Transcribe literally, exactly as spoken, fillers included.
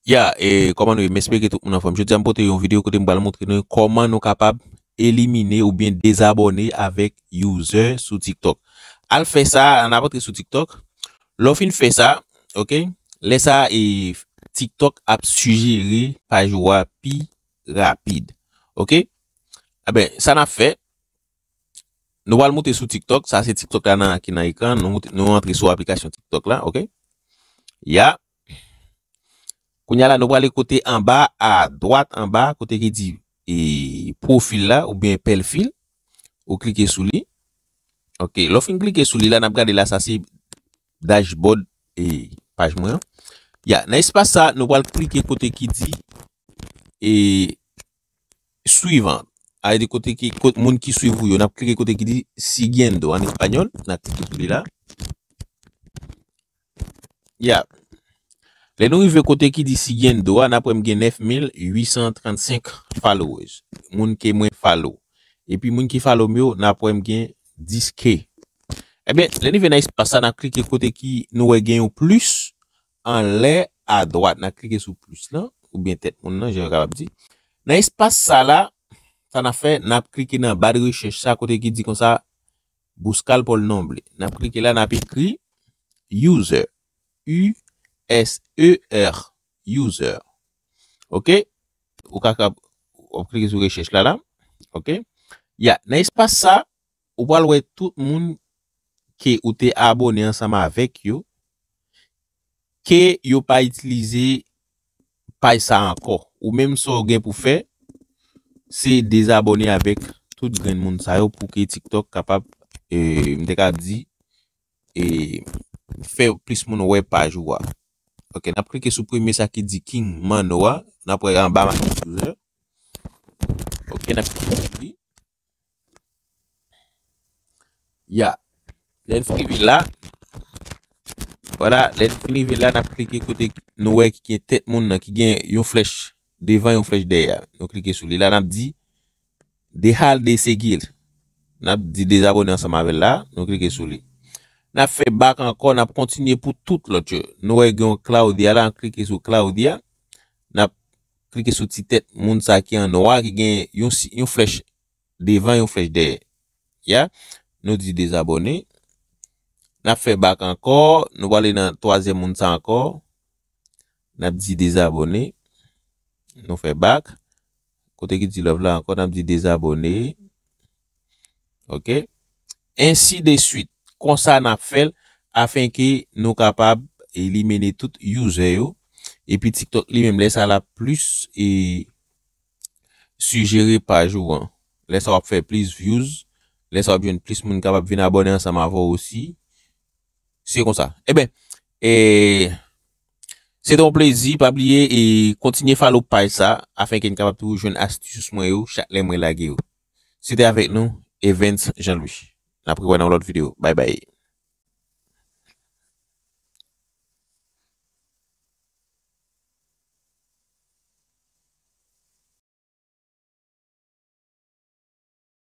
Ya, e kòman nou ye? M espere ke tout moun anfòm. Jodi a m pote yon videyo kote m pral montre nou kòman nou kapab elimine oubyen dezabòne avèk user sou TikTok. Al fè sa, ann ap antre sou TikTok. Lè w fin fè sa, oke, lè sa a, e TikTok ap sijere paj ou a pi rapid. Oke? Enben, sa n ap fè, nou pral monte sou TikTok. Sa se TikTok la nan, ki nan ekran. Nou, nou antre sou aplikasyon TikTok la, oke? Ya. Kounye a la, nou prale kote anba, a dwat anba, kote ki di, e, pwofil la, oubyen pèlfil. Ou klike sou li. Oke, lè w fin klike sou li la, n ap gade la, sa se dashboard, e, paj mwen an. Ya, nan espas sa, nou pral klike kote ki di, e, suivant. A di kote ki, kot, moun ki swiv ou yo. N ap klike kote ki di siguiendo an espanyòl. N ap klike sou li la. Ya. Lè nou rive kote ki di siguiendo a, n ap wè m gen nèf mil uit san trannsenk followers. Moun ke mwen follow. Epi moun ki follow m yo, n ap wè m gen dis K. Ebyen, lè n rive nan espas sa, n ap klike kote ki nou wè gen yon plis anlè a dwat. N ap klike sou plis lan, oubyen tèt moun nan, jan yo kapab di. Nan espas sa la, sa n ap fè, n ap klike nan ba de rechèch sa, kote ki di konsa, buscar por nombre. N ap klike la, n ap ekri user. U S E R, user. Oke? Ou ka, ka, w ap klike sou rechèch la, la. Oke? Ya, nan espas sa, ou pral wè tout moun ke ou te abòne ansanm avèk yo, ke yo pa itilize paj sa ankò. Ou menm sa w gen pou fè, se dezabòne avèk tout grenn moun sa yo pou ke TikTok kapab, e, m te ka di, e, fè plis moun wè paj ou a. Oke, n ap klike sou premye sa ki di King Mano a. N ap wè anba Mano User. Oke, n ap klike sou li. Ya. Lè n fin rive la. Vwala, lè n fin rive la, n ap klike kote nou wè ki gen tèt moun nan, ki gen yon flèch devan, yon flèch dèyè. Nou klike sou li la, n ap di dejar de seguir. N ap di dezabòne ansanm avè l la, nou klike sou li. N ap fè back ankò, n ap kontinye pou tout lòt yo. Nou wè gen yon Claudia la, n ap klike sou Claudia. N ap klike sou ti tèt moun sa ki an nwa, ki gen yon, si- yon flèch devan, yon flèch dèyè. Ya, nou di dezabòne. N ap fè back ankò, nou prale nan twazyèm moun sa ankò. N ap di dezabòne. Nou fè back. Kote ki di love la ankò, n ap di dezabòne. Oke. Ensi de swit. Konsa n ap fè l afenke nou kapab elimine tout user yo. Epi TikTok li menm lè sa l ap plis e sijere paj ou an. Lè sa w ap fè plis views, lè sa w ap jwenn plis moun kapab vin abòne ansanm avè w osi. Se konsa. Ebyen, e, se te yon plezi, pa bliye e kontinye follow paj sa, afenke n kapab toujou jwenn astis mwen yo chak lè mwen lage yo. Se te avèk nou, Evens Jean Louis. N ap rewè nan yon lòt videyo. Bye bye.